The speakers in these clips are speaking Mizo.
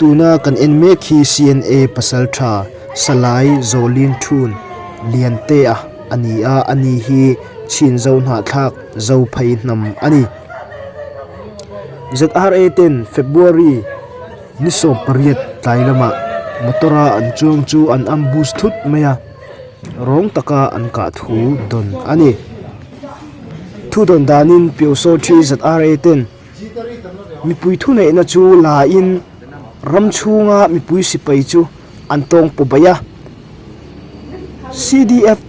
Tuna kan en mek hi CNA pasaltha Salai Zawlin Thun Liantea a ni a, ani hi Chhinzo hnahthlak Zophei hnam a ni. ZRA ten February ni 18 tlai lamah motor a an chuang chu an ambush thut mai a, rawng taka an kah thu dawn a ni. Thu dawn danin Pyosawthi ZRA ten Mipui thuneihna chu la in ram chhunga mipui sipai chu an tawng paw baih a. CDF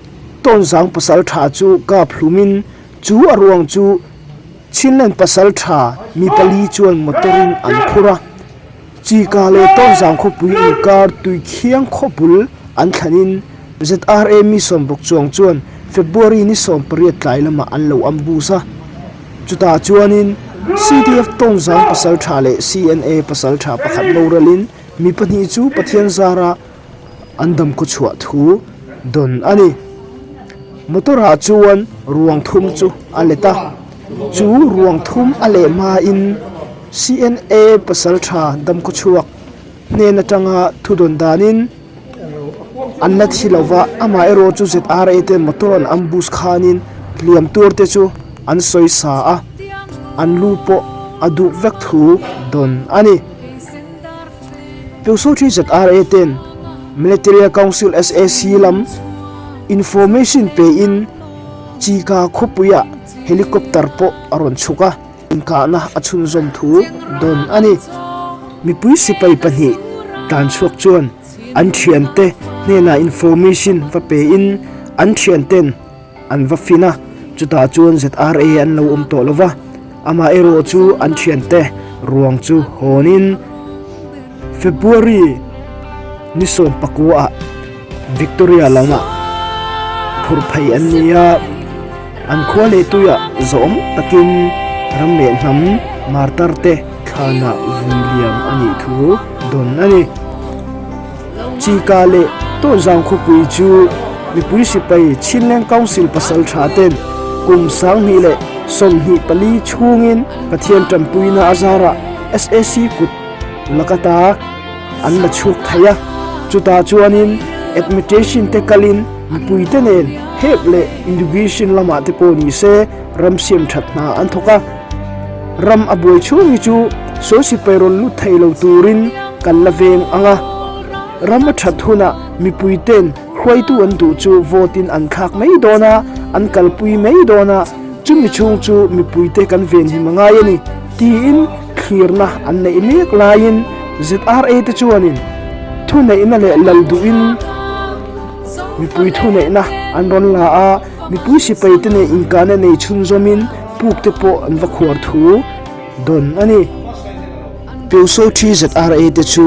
tawnzang pasal tha chu kap hlumin chu a ruang chu Chinland pasal tha mi pali chuan motor in an phur a. Chika leh tawnzang khawpui inkar tui khiang khawpul an thlanin ZRA mi sawmbawk chuang chuan February ni 18 tlai lamah an lo ambush a. Chutah chuanin CDF Tawnzang pasaltha leh CNA pasaltha pakhat boralin mi pahnih chu Pathian zara an damkhaw chhuah thu dawn a ni. Motor ah chuan ruang thum chu a let a, chu ruang thum a leh hmain CNA pasaltha damkhaw chhuak hnen atanga thu dawn danin, An la thi lo va, amaherawh chu ZRA te motor an ambush khanin hliam tur te chu an sawi sa a, an lu pawh a duh vek thu dawn a ni. Pyusawthi ZRA ten Military Council SAC lam information pein Chika khawpuiah helicopter pawh a rawn chhuk a. Inkahna a chhunzawm thu dawn a ni. Mipui sipai pahnih tlan chhuak chuan an thiante hnenah information va pein an thianten an va fin a, chutah chuan ZRA an lo awm tawh lo va, amaherawh chu an thiante ruang chu hawnin February ni 19 ah Victoria lamah phurh phei an ni a, an khua leh tuiah zawm takin ram leh hnam martar te thlanah vui liam a nih thu dawn a ni. Chika leh Tawnzang khawpui chu mipui sipai Chinleng Council pasal tha ten kum 2024 chhungin Pathian tanpuina a zarah SAC kut lakata an la chhuak thei a, chutah chuanin admitation te kalin mipuite nen hep leh irrigation lamah te pawh ni se ram siam that hna an thawk a, ram a buai chhung hi chu sawi sipai rawn lut thei lo turin kan la veng ang a, ram a that hunah mipuiten hruaitu an duh chu vote in an thlak mai dawn a, an kalpui mai dawn a, chumi chhung chu mipuite kan venhim a ngai a ni tiin thlirna an neih mek laiin ZRA te chuanin thuneihna leh lal duhin mipui thuneihna an rawn la a, mipui sipai te nen inkahna nei chhunzawmin puk te pawh an va khuar thu dawn a ni. Pyusawthi ZRA te chu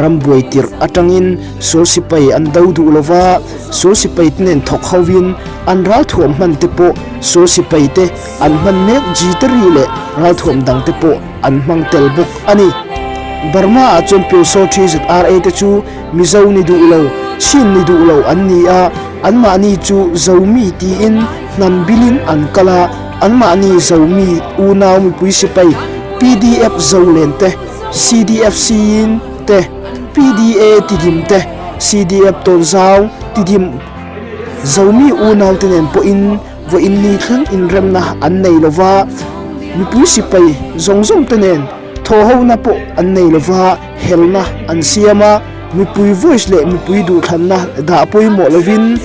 rambuai tirh atangin sual sipai an do duh lova, sual sipai te nen thawk hovin an ralthuam hman te pawh sual sipai te an hman mek jittery leh ralthuam dang te pawh an hmang tel bawk a ni. Burma ah chuan Pyusawthi ZRA te chu Mizo ni duh lo, Chin ni duh lo an ni a, anmahni chu Zomi tiin hnam bilin an kal a, anmahni Zomi unau mipui sipai PDF Zolen te, CDF Siin te, PDA Tidim te, CDF Tawnzau Tidim Zomi unau te nen pawhin vawiin ni thleng inremna an nei lo va, mipui sipai zawng zawng te nen thawhhona pawh an nei lo va, helna an siam a, mipui voice leh mipui duhthlanna dah pawimawh lovin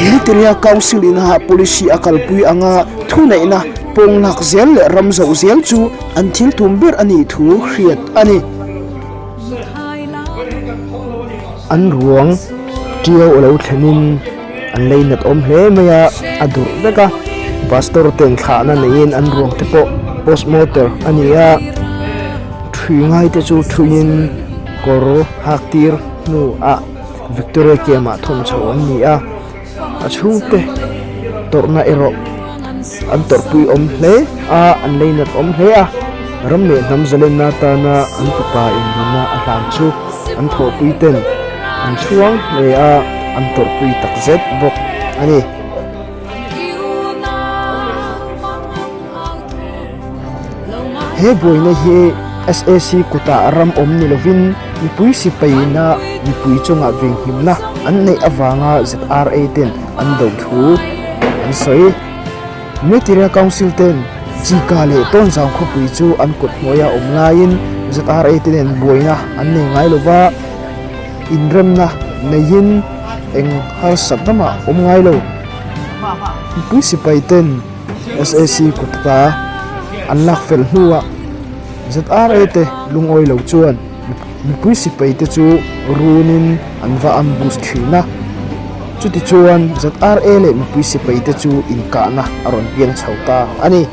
Military Council ina policy a kalpui anga thuneihna pawnglak zel leh ram zoh zel chu an thil tum ber a nih thu hriat a ni. An ruang ṭiau a lo thlenin an leinat awm hle mai a, a durh vek a, pastor ten thlahna neiin an ruang te pawh postmortem a ni a, ṭhui ngai te chu ṭhuiin kawr hak tir hnuah Victoria Camp ah thawn chho an ni a, a chhungte tawrhna erawh an tawrhpui awm hle a, an leinat awm hle a, ram leh hnam zalenna atana an fapa inruna a hlan chu an thawhpui ten an chhuang hle a, an tawrhpui tak zet bawk a ni. He buaina hi. SAC kutah ram awm ni lovin mipui sipaina mipui chungah venghimna an neih avanga ZRA ten an do thu an sawi. Metiria Council ten Chika leh Tawnzang khawpui chu an kut hnuaia awm laiin ZRA te nen buaina an nei ngai lova, inremna neiin eng harsatna mah awm ngai lo. Mipui sipai ten SAC kutka an lak fel hnuah ZRA te lungawi lo chuan mipui sipai te chu runin an va ambush thin a. Chutichuan ZRA leh mipui sipai te chu inkahna a rawn piang chho ta a ni.